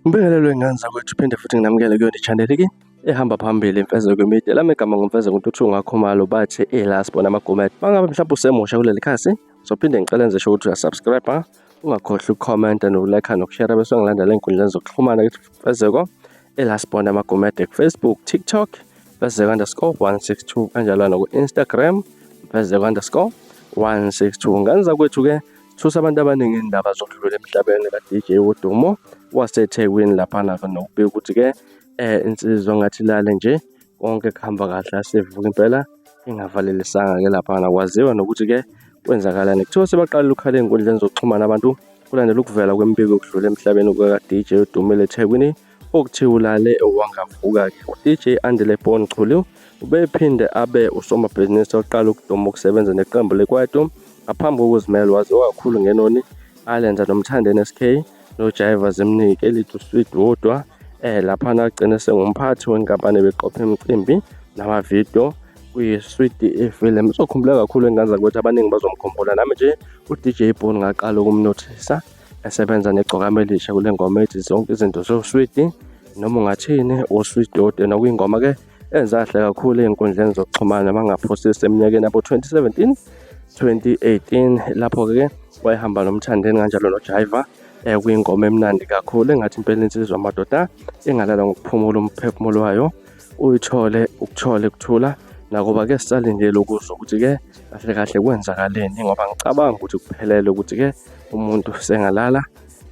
Ngibingelelwe ngane zakwethu phinde futhi nginamukele kuyona i-channel ke ehamba phambili Imfezeko Media. Lami igama nguMfezeko Ntuthu ngakhumalo bathi ela sibona amagumede. Mangabe mhlawumbe usemusha kuleli khasi sophinde ngicela enze sure ukuthi uyasubscribe, ungakhohlwa ukucomment nokulike nokushare bese ungilandela ey'nkundleni zokuxhumana kithi Mfezeko ela sibona amagumede ku-Facebook, TikTok Mfezeko_162 kanjalo naku-Instagram Mfezeko_162. Ngane zakwethu ke thusa abantu abaningi indaba zokudlula emhlabeni ka-DJ Wodumo waseThekwini laphana-ke nokubika ukuthi-ke insizwa ngathi ilale nje konke kuhamba kahle asivuka impela ingavalelisanga-ke laphana kwaziwa nokuthi-ke kwenzakalani. Kuthiwa sebaqalile ukukhala ey'nkundleni zokuxhumana abantu kulandela ukuvela kwemibiko yokudlula emhlabeni kuka-DJ odumile eThekwini okuthiwa ulale wangavuka-ke. U-DJ Andile Born Chulu ubephinde abe usomabhizinisi oqala ukuduma ukusebenza neqembu lekwaito ngaphambi kokuzimela. Waziwa kakhulu ngenoni alenza noMthandeni SK noJaiva Zimnike elithi uSweet Wodwa. Laphana agcine sengumphathi wenkampani ebeqopha imicimbi namavidiyo kwi-Sweet Film. Uzokhumbuleka kakhulu engane zakwethu, abaningi bazomkhumbula. Nami nje u-DJ Bone ngaqala ukumnothisa esebenza negcokama elisha kule ngoma ethi zonke izinto zoswidi noma ungathini uswidi wodwa nokuyingoma ke enza kahle kakhulu ey'nkundleni zokuxhumana bangaphosisi eminyakeni yabo-2017 2018 lapho-ke wayehamba noMthandeni kanjalo noJaiva kuyingoma emnandi kakhulu engathi impela insizwa madoda ingalala ngokuphumula umphefumulo wayo uyithole ukuthole kuthula. Nakuba ke sisalindele ukuzwa ukuthi-ke kahle kahle kwenzakaleni ngoba ngicabanga ukuthi kuphelele ukuthi-ke umuntu sengalala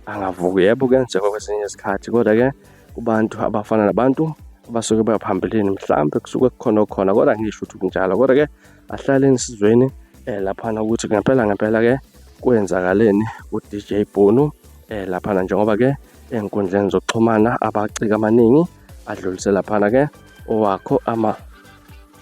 angavuki. Yebo kuyenzeka kwesinye isikhathi kodwa-ke kubantu abafana nabantu abasuke baphambilini mhlampe kusuke kukhona okukhona kodwa ngisho ukuthi kunjalo kodwa-ke ahlale ensizweni laphana ukuthi ngempela ngempela-ke kwenzakaleni ku-DJ Bhunu laphana njengoba-ke ey'nkundleni zokuxhumana abaciki amaningi adlulise laphana-ke owakho ama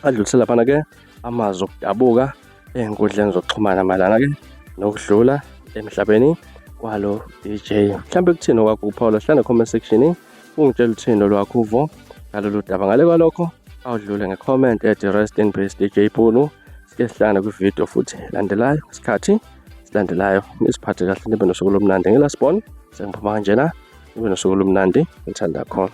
adlulise laphana-ke amazwi okudabuka ey'nkundleni zokuxhumana mayelana-ke nokudlula emhlabeni kwalo DJ. Mhlawumbe kuthini okwakho ukuphawula, hlala comment section ungitshela uthini olwakho uvo ngalolu daba. Ngale kwalokho awudlule nge-comment ethi rest in peace DJ Bhunu. Sike sihlangane kwividiyo futhi landelayo ngesikhathi silandelayo. Nisiphathe kahle nibe nosuku olumnandi. Ngilasibona sengiphuma kanjena, nibe nosuku olumnandi ngithanda khona.